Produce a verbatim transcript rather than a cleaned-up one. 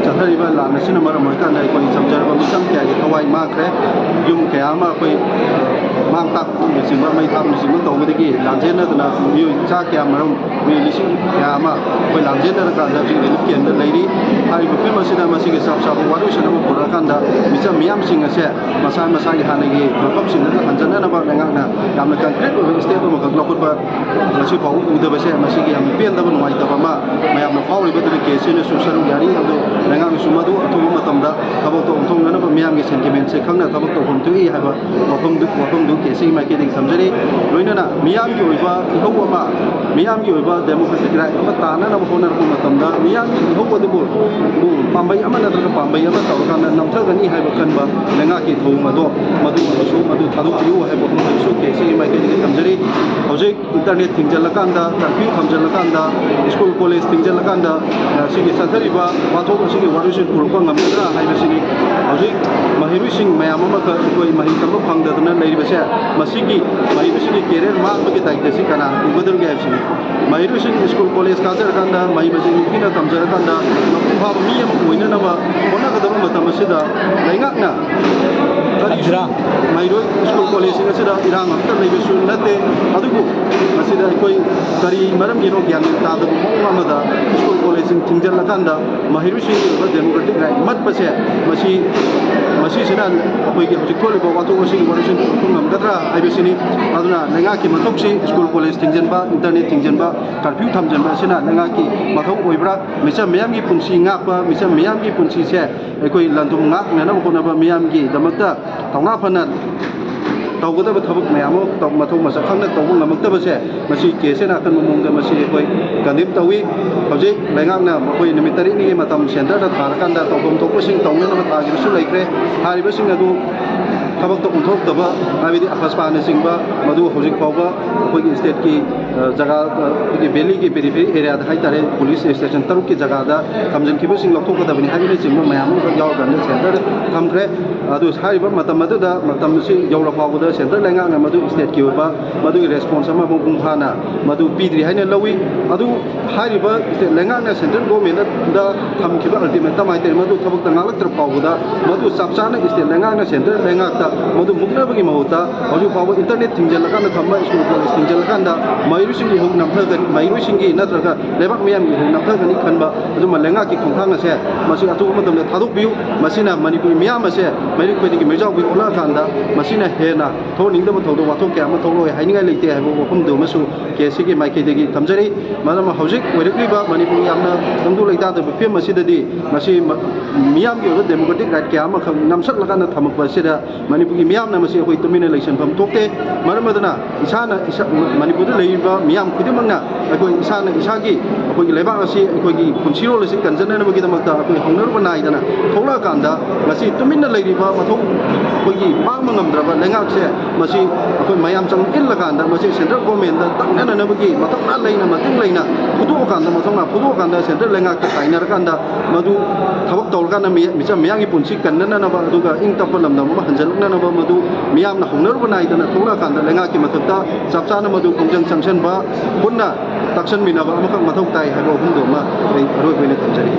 ꯆꯠꯊꯔꯤꯕ ꯂꯥꯟ ꯑꯁꯤꯅ ꯃꯔꯝ ꯑꯣꯏꯔꯀꯥꯟꯗ ꯑꯩꯈꯣꯏꯒꯤ ꯆꯝꯖꯔꯕ ꯃꯤꯆꯝ ꯀꯌꯥꯒꯤ ꯊꯋꯥꯏ ꯃꯥꯡꯈ꯭ꯔꯦ꯫ ꯌꯨꯝ ꯀꯌꯥ ꯑꯃ ꯑꯩꯈꯣꯏ ꯃꯥꯡ ꯇꯥꯛꯄꯅꯆꯤꯡꯕ, ꯃꯩ ꯊꯥꯕꯅꯆꯤꯡꯕ ꯇꯧꯕꯗꯒꯤ ꯂꯥꯟꯖꯦꯟꯅꯗꯅ ꯃꯤꯑꯣꯏ ꯆꯥ ꯀꯌꯥ ꯃꯔꯨꯝ, ꯃꯤꯑꯣꯏ ꯂꯤꯁꯤꯡ ꯀꯌꯥ ꯑꯃ ꯑꯩꯈꯣꯏ ꯂꯥꯟꯖꯦꯟꯅꯔꯀꯥꯟꯗ ꯍꯧꯖꯤꯛ relief camp ꯇ ꯂꯩꯔꯤ꯫ ꯍꯥꯏꯔꯤꯕ ꯐꯤꯕꯝ ꯑꯁꯤꯗ ꯃꯁꯤꯒꯤ ꯆꯞ ꯆꯥꯕ ꯋꯥꯔꯣꯏꯁꯤꯟ ꯑꯃ ꯄꯨꯔꯛꯑꯀꯥꯟꯗ ꯃꯤꯆꯝ ꯃꯤꯌꯥꯝꯁꯤꯡ ꯑꯁꯦ ꯃꯁꯥ ꯃꯁꯥꯒꯤ ꯍꯥꯟꯅꯒꯤ ꯃꯐꯝꯁꯤꯡꯗꯨꯗ ꯍꯟꯖꯅꯅꯕ ꯂꯩꯉꯥꯛꯅ ꯌꯥꯝꯅ concrete ꯑꯣꯏꯕ step ꯑꯃꯈꯛ ꯂꯧꯈꯠꯄ ꯉꯁꯤ ꯐꯥꯎꯕ ꯎꯗꯕꯁꯦ, ꯃꯁꯤꯒꯤ ꯌꯥꯝꯅ ꯄꯦꯟꯗꯕ, ꯅꯨꯡꯉꯥꯏꯇꯕ ꯑꯃ ꯃꯌꯥꯝꯅ ꯐꯥꯎꯔꯤꯕ ꯑꯗꯨꯅ ꯀꯦ ꯑꯦꯁ ꯌꯨꯅꯁꯨ ꯁꯔꯨꯛ ꯌꯥꯔꯤ꯫ ꯑꯗꯨ ꯂꯩꯉꯥꯛꯅꯁꯨ ꯃꯗꯨ ꯑꯊꯨꯕ ꯃꯇꯝꯗ ꯊꯕꯛ ꯊꯧꯔꯝ ꯊꯣꯛꯅꯅꯕ, ꯃꯤꯌꯥꯝꯒꯤ sentiment ꯁꯦ ꯈꯪꯅ ꯊꯕꯛ ꯇꯧꯐꯝ ꯊꯣꯛꯏ ꯍꯥꯏꯕ ꯋꯥꯐꯝꯗꯨ, ꯋꯥꯐꯝꯗꯨ ꯀꯦ ꯑꯦꯁ ꯌꯨꯒꯤ ꯃꯥꯏꯀꯩꯗꯒꯤ ꯊꯝꯖꯔꯤ꯫ ꯂꯣꯏꯅꯅ ꯃꯤꯌꯥꯝꯒꯤ ꯑꯣꯏꯕ ꯏꯍꯧ ꯑꯃ, ꯃꯤꯌꯥꯝꯒꯤ ꯑꯣꯏꯕ democratic right ꯑꯃ ꯇꯥꯟꯅꯅꯕ ꯍꯣꯠꯅꯔꯛꯄ ꯃꯇꯝꯗ, ꯃꯤꯌꯥꯝꯒꯤ ꯏꯍꯧ ꯑꯗꯨꯕꯨ ꯄꯥꯝꯕꯩ ꯑꯃ ꯅꯠꯇ꯭ꯔꯒ ꯄꯥꯝꯕꯩ ꯑꯃ ꯇꯧꯔꯀꯥꯟꯗ ꯅꯝꯊꯒꯅꯤ ꯍꯥꯏꯕ ꯈꯟꯕ ꯂꯩꯉꯥꯛꯀꯤ ꯊꯧꯑꯣꯡ ꯑꯗꯣ, ꯃꯗꯨ ꯑꯗꯨꯁꯨ, ꯃꯗꯨ ꯊꯥꯗꯣꯛꯄꯤꯌꯨ ꯍꯥꯏꯕ ꯋꯥꯐꯝ ꯑꯗꯨꯁꯨ ꯀꯦ ꯑꯦꯁ ꯌꯨꯒꯤ ꯃꯥꯏꯀꯩꯗꯒꯤ ꯊꯝꯖꯔꯤ꯫ ꯍꯧꯖꯤꯛ internet ꯊꯤꯡꯖꯤꯜꯂꯀꯥꯟꯗ, curfew ꯊꯝꯖꯤꯜꯂꯀꯥꯟꯗ, school college ꯊꯤꯡꯖꯤꯜꯂꯀꯥꯟꯗ, ꯑ, ꯁꯤꯒꯤ ꯆꯠꯊꯔꯤꯕ ꯋꯥꯊꯣꯛ ꯑꯁꯤꯒꯤ ꯋꯥꯔꯣꯏꯁꯤꯟ ꯄꯨꯔꯛꯄ ꯉꯝꯒꯗ꯭ꯔꯥ ꯍꯥꯏꯕꯁꯤꯅꯤ꯫ ꯍꯧꯖꯤꯛ ꯃꯍꯩꯔꯣꯏꯁꯤꯡ ꯃꯌꯥꯝ ꯑꯃꯈꯛ ꯑꯩꯈꯣꯏ ꯃꯍꯩ ꯇꯝꯕ ꯐꯪꯗꯗꯅ ꯂꯩꯔꯤꯕꯁꯦ, ꯃꯁꯤꯒꯤ ꯃꯍꯩ ꯃꯁꯤꯒꯤ career ꯃꯥꯡꯕꯒꯤ ꯗꯥꯏꯇ ꯑꯁꯤ ꯀꯅꯥꯅ ꯄꯨꯒꯗꯧꯔꯤꯒꯦ ꯍꯥꯏꯕꯁꯤꯅꯤ꯫ ꯃꯍꯩꯔꯣꯏꯁꯤꯡ school college ꯀꯥꯖꯔꯀꯥꯟꯗ, ꯃꯍꯩ ꯃꯁꯤꯡ ꯅꯤꯡꯊꯤꯅ ꯇꯝꯖꯔꯀꯥꯟꯗ, ꯃꯄꯨꯡ ꯐꯥꯕ ꯃꯤ ꯑꯃ ꯑꯣꯏꯅꯅꯕ ꯍꯣꯠꯅꯒꯗꯕ ꯃꯇꯝ ꯑꯁꯤꯗ, ꯂꯩꯉꯥꯛꯅ ꯀꯔꯤꯁꯨ ꯑꯗꯨꯔ? ꯃꯍꯩꯔꯣꯏ school college ꯁꯤꯡ ꯑꯁꯤꯗ ꯏꯔꯥꯡ ꯑꯃꯠꯇ ꯂꯩꯕꯁꯨ ꯅꯠꯇꯦ꯫ ꯑꯗꯨꯕꯨ ꯃꯁꯤꯗ ꯑꯩꯈꯣꯏ ꯀꯔꯤ ꯃꯔꯝꯒꯤꯅꯣ ꯒ꯭ꯌꯥꯟ ꯃꯦꯟ ꯇꯥꯗꯕ ꯃꯑꯣꯡ ꯑꯃꯗ school college ꯁꯤꯡ ꯊꯤꯡꯖꯤꯜꯂꯀꯥꯟꯗ ꯃꯍꯩꯔꯣꯏꯁꯤꯡꯒꯤ ꯑꯣꯏꯕ democratic right ꯃꯠꯄꯁꯦ, ꯃꯁꯤ, ꯃꯁꯤꯁꯤꯅ ꯑꯩꯈꯣꯏꯒꯤ ꯍꯧꯖꯤꯛ ꯊꯣꯛꯂꯤꯕ ꯋꯥꯊꯣꯛ ꯑꯁꯤꯒꯤ ꯋꯥꯔꯣꯏꯁꯤꯟ ꯄꯨꯔꯛꯄ ꯉꯝꯒꯗ꯭ꯔꯥ ꯍꯥꯏꯕꯁꯤꯅꯤ꯫ ꯑꯗꯨꯅ ꯂꯩꯉꯥꯛꯀꯤ ꯃꯊꯧꯁꯤ school college ꯊꯤꯡꯖꯤꯟꯕ, internet ꯊꯤꯡꯖꯤꯟꯕ, curfew ꯊꯝꯖꯤꯟꯕ ꯑꯁꯤꯅ ꯂꯩꯉꯥꯛꯀꯤ ꯃꯊꯧ ꯑꯣꯏꯕ꯭ꯔꯥ? ꯃꯤꯆꯝ ꯃꯤꯌꯥꯝꯒꯤ ꯄꯨꯟꯁꯤ ꯉꯥꯛꯄ, ꯃꯤꯆꯝ ꯃꯤꯌꯥꯝꯒꯤ ꯄꯨꯟꯁꯤꯁꯦ ꯑꯩꯈꯣꯏ ꯂꯟꯊꯨꯝ ꯉꯥꯛꯅꯅꯕ ꯍꯣꯠꯅꯕ, ꯃꯤꯌꯥꯝꯒꯤꯗꯃꯛꯇ ꯊꯧꯅꯥ ꯐꯅ ꯇꯧꯒꯗꯕ ꯊꯕꯛ ꯃꯌꯥꯝ ꯑꯃ ꯇꯧ-, ꯃꯊꯧ ꯃꯁꯛ ꯈꯪꯅ ꯇꯧꯕ ꯉꯝꯃꯛꯇꯕꯁꯦ, ꯃꯁꯤ ꯀꯦꯁꯁꯤꯅ ꯑꯀꯟꯕ ꯃꯑꯣꯡꯗ ꯃꯁꯤ ꯑꯩꯈꯣꯏ ꯀꯟꯗꯦꯝ ꯇꯧꯏ꯫ ꯍꯧꯖꯤꯛ ꯂꯩꯉꯥꯛꯅ ꯃꯈꯣꯏ ꯅꯨꯃꯤꯠ ꯇꯔꯦꯠꯅꯤꯒꯤ ꯃꯇꯝ ꯁꯦꯟꯇꯔꯗ ꯊꯥꯔꯀꯥꯟꯗ ꯇꯧꯐꯝ ꯊꯣꯛꯄꯁꯤꯡ ꯇꯧꯅꯅꯕ ꯊꯥꯈꯤꯕꯁꯨ ꯂꯩꯈ꯭ꯔꯦ꯫ ꯍꯥꯏꯔꯤꯕꯁꯤꯡ ꯑꯗꯨ ꯊꯕꯛꯇ ꯑꯣꯟꯊꯣꯔꯛꯇꯕ, ꯍꯥꯏꯕꯗꯤ ꯑꯐꯁꯄꯥꯅꯆꯤꯡꯕ, ꯃꯗꯨ ꯍꯧꯖꯤꯛ ꯐꯥꯎꯕ ꯑꯩꯈꯣꯏꯒꯤ ꯁ꯭ꯇꯦꯠꯀꯤ, ꯑ, ꯖꯒꯥ, ꯑ, ꯑꯩꯈꯣꯏꯒꯤ ꯚꯦꯂꯤꯒꯤ ꯄꯦꯔꯤꯐꯦꯔꯤ ꯑꯦꯔꯤꯌꯥꯗ ꯍꯥꯏꯇꯥꯔꯦ, ꯄꯨꯂꯤꯁ ꯁ꯭ꯇꯦꯁꯟ ꯇꯔꯨꯛꯀꯤ ꯖꯒꯥꯗ ꯊꯝꯖꯤꯟꯈꯤꯕꯁꯤꯡ ꯂꯧꯊꯣꯛꯀꯗꯕꯅꯤ ꯍꯥꯏꯕꯅꯆꯤꯡꯕ ꯃꯌꯥꯝ ꯑꯃꯈꯛ ꯌꯥꯎꯔꯀꯥꯟꯗ ꯁꯦꯟꯇꯔꯗ ꯊꯝꯈ꯭ꯔꯦ꯫ ꯑꯗꯨ ꯍꯥꯏꯔꯤꯕ ꯃꯇꯝ ꯑꯗꯨꯗ, ꯃꯇꯝ ꯑꯁꯤ ꯌꯧꯔ ꯐꯥꯎꯕꯗ ꯁꯦꯟꯇ꯭ꯔꯦꯜ ꯂꯩꯉꯥꯛꯅ ꯃꯗꯨ ꯁ꯭ꯇꯦꯠꯀꯤ ꯑꯣꯏꯕ ꯃꯗꯨꯒꯤ ꯔꯦꯁꯄꯣꯟꯁ ꯑꯃ ꯃꯄꯨꯡ ꯐꯥꯅ ꯃꯗꯨ ꯄꯤꯗ꯭ꯔꯤ ꯍꯥꯏꯅ ꯂꯧꯏ꯫ ꯑꯗꯨ ꯍꯥꯏꯔꯤꯕ ꯁ꯭ꯇꯦꯠ ꯂꯩꯉꯥꯛꯅ ꯁꯦꯟꯇ꯭ꯔꯦꯜ ꯒꯣꯔꯃꯦꯟꯗ ꯊꯝꯈꯤꯕ ꯑꯜꯇꯤꯃꯦꯇꯝ ꯍꯥꯏꯇꯥꯔꯦ, ꯃꯗꯨ ꯊꯕꯛꯇ ꯉꯥꯛꯂꯛꯇ꯭ꯔ ꯐꯥꯎꯕꯗ ꯃꯗꯨ ꯆꯞ ꯆꯥꯅ ꯁ꯭ꯇꯦꯠ ꯂꯩꯉꯥꯛꯅ ꯁꯦꯟꯇ꯭ꯔꯦꯜ ꯂꯩꯉꯥꯛꯇ ꯃꯗꯨ ꯃꯨꯛꯅꯕꯒꯤ ꯃꯍꯨꯠꯇ ꯍꯧꯖꯤꯛ ꯐꯥꯎꯕ ꯏꯟꯇꯔꯅꯦꯠ ꯊꯤꯡꯖꯤꯜꯂꯀꯥꯟꯗ ꯊꯝꯕ, ꯁ꯭ꯀꯨꯜ ꯀꯣꯂꯦꯖ ꯊꯤꯡꯖꯤꯜꯂꯀꯥꯟꯗ ꯃꯍꯩꯔꯣꯏꯁꯤꯡꯒꯤ ꯏꯍꯨꯜ ꯅꯝꯊꯒꯅꯤ, ꯃꯍꯩꯔꯣꯏꯁꯤꯡꯒꯤ ꯅꯠꯇ꯭ꯔꯒ ꯂꯩꯕꯥꯛ ꯃꯤꯌꯥꯝꯒꯤ ꯏꯍꯨꯜ ꯅꯝꯊꯒꯅꯤ ꯈꯟꯕ ꯑꯗꯨꯝꯕ ꯂꯩꯉꯥꯛꯀꯤ ꯈꯣꯡꯊꯥꯡ ꯑꯁꯦ ꯃꯁꯤ ꯑꯇꯣꯞꯄ ꯃꯇꯝꯗ ꯊꯥꯗꯣꯛꯄꯤꯌꯨ꯫ ꯃꯁꯤꯅ ꯃꯅꯤꯄꯨꯔꯤ ꯃꯤꯌꯥꯝ ꯑꯁꯦ ꯃꯩꯔꯩ ꯈꯣꯏꯗꯒꯤ ꯃꯩꯖꯥꯎꯕꯤ ꯑꯣꯜꯂꯛꯑꯀꯥꯟꯗ ꯃꯁꯤꯅ ꯍꯦꯟꯅ ꯊꯣꯛꯍꯟꯅꯤꯡꯗꯕ ꯊꯧꯗꯣꯛ ꯋꯥꯊꯣꯛ ꯀꯌꯥ ꯑꯃ ꯊꯣꯛꯂꯛꯑꯣꯏ ꯍꯥꯏꯅꯤꯡꯉꯥꯏ ꯂꯩꯇꯦ ꯍꯥꯏꯕ ꯋꯥꯐꯝꯗꯨ ꯑꯃꯁꯨ ꯀꯦ ꯑꯦꯁ ꯁꯤꯒꯤ ꯃꯥꯏꯀꯩꯗꯒꯤ ꯊꯝꯖꯔꯤ꯫ ꯃꯔꯝ ꯍꯧꯖꯤꯛ ꯑꯣꯏꯔꯛꯂꯤꯕ ꯃꯅꯤꯄꯨꯔꯒꯤ ꯌꯥꯝꯅ ꯇꯪꯗꯨ ꯂꯩꯇꯥꯗꯕ ꯐꯤꯕꯝ ꯑꯁꯤꯗꯗꯤ ꯃꯁꯤ ꯃ-, ꯃꯤꯌꯥꯝꯒꯤ ꯑꯣꯏꯕ ꯗꯦꯃꯣꯀ꯭ꯔꯦꯇꯤꯛ ꯔꯥꯏꯠ ꯀꯌꯥ ꯑꯃꯈꯛ ꯅꯝꯁꯛꯂꯀꯥꯟꯗ ꯊꯝꯃꯛꯄ ꯑꯁꯤꯗ ꯃꯅꯤꯄꯨꯔꯒꯤ ꯃꯤꯌꯥꯝꯅ ꯃꯁꯤ ꯑꯩꯈꯣꯏ ꯇꯨꯃꯤꯟꯅ ꯂꯩꯁꯤꯟꯐꯝ ꯊꯣꯛꯇꯦ꯫ ꯃꯔꯝ ꯑꯗꯨꯅ ꯏꯁꯥꯅ ꯏꯁꯥ-, ꯃꯅꯤꯄꯨꯔꯗ ꯂꯩꯔꯤꯕ ꯃꯤꯌꯥꯝ ꯈꯨꯗꯤꯡꯃꯛꯅ ꯑꯩꯈꯣꯏ ꯏꯁꯥꯅ ꯏꯁꯥꯒꯤ ꯑꯩꯈꯣꯏꯒꯤ ꯂꯩꯕꯥꯛ ꯑꯁꯤ ꯑꯩꯈꯣꯏꯒꯤ ꯄꯨꯟꯁꯤꯔꯣꯜ ꯑꯁꯤ ꯀꯟꯖꯅꯅꯕꯒꯤꯗꯃꯛꯇ ꯑꯩꯈꯣꯏ ꯍꯧꯅꯔꯨꯕ ꯅꯥꯏꯗꯅ ꯊꯣꯛꯂꯛꯑꯀꯥꯟꯗ ꯉꯁꯤ ꯇꯨꯃꯤꯟꯅ ꯂꯩꯔꯤꯕ ꯃꯊꯧ ꯑꯩꯈꯣꯏꯒꯤ ꯄꯥꯡꯕ ꯉꯝꯗ꯭ꯔꯕ ꯂꯩꯉꯥꯛꯁꯦ ꯃꯁꯤ ꯑꯩꯈꯣꯏ ꯃꯌꯥꯝ ꯆꯪ ꯏꯜꯂꯀꯥꯟꯗ ꯃꯁꯤ ꯁꯦꯟꯇ꯭ꯔꯦꯜ ꯒꯣꯔꯃꯦꯟꯗ ꯇꯛꯅꯅꯅꯕꯒꯤ ꯃꯊꯧꯅꯥ ꯂꯩꯅ ꯃꯇꯤꯡ ꯂꯩꯅ ꯐꯨꯗꯣꯛꯑꯀꯥꯟꯗ ꯃꯊꯧꯅꯥ ꯐꯨꯗꯣꯛꯑꯀꯥꯟꯗ ꯁꯦꯟꯇ꯭ꯔꯦꯜ ꯂꯩꯉꯥꯛꯇ ꯇꯥꯏꯅꯔꯀꯥꯟꯗ ꯃꯗꯨ ꯊꯕꯛ ꯇꯧꯔꯀꯥꯟꯗ ꯃꯤ-, ꯃꯤꯆꯝ ꯃꯤꯌꯥꯝꯒꯤ ꯄꯨꯟꯁꯤ ꯀꯟꯅꯅꯕ ꯑꯗꯨꯒ ꯏꯪ ꯇꯞꯄ ꯂꯝꯗꯝ ꯑꯃ ꯍꯟꯖꯤꯜꯂꯛꯅꯅꯕ ꯃꯗꯨ ꯃꯤꯌꯥꯝꯅ ꯍꯧꯅꯔꯨꯕ ꯅꯥꯏꯗꯅ ꯊꯣꯛꯂꯛꯑꯀꯥꯟꯗ ꯂꯩꯉꯥꯛꯀꯤ ꯃꯊꯛꯇ ꯆꯞ ꯆꯥꯅ ꯃꯗꯨ ꯈꯣꯡꯖꯪ ꯆꯪꯁꯟꯕ ꯄꯨꯟꯅ ꯇꯥꯛꯁꯟꯃꯤꯟꯅꯕ ꯑꯃꯈꯛ ꯃꯊꯧ ꯇꯥꯏ ꯍꯥꯏꯕ ꯋꯥꯐꯝꯗꯨ ꯑꯃ ꯑꯩ ꯑꯔꯣꯏꯕ ꯑꯣꯏꯅ ꯊꯝꯖꯔꯤ꯫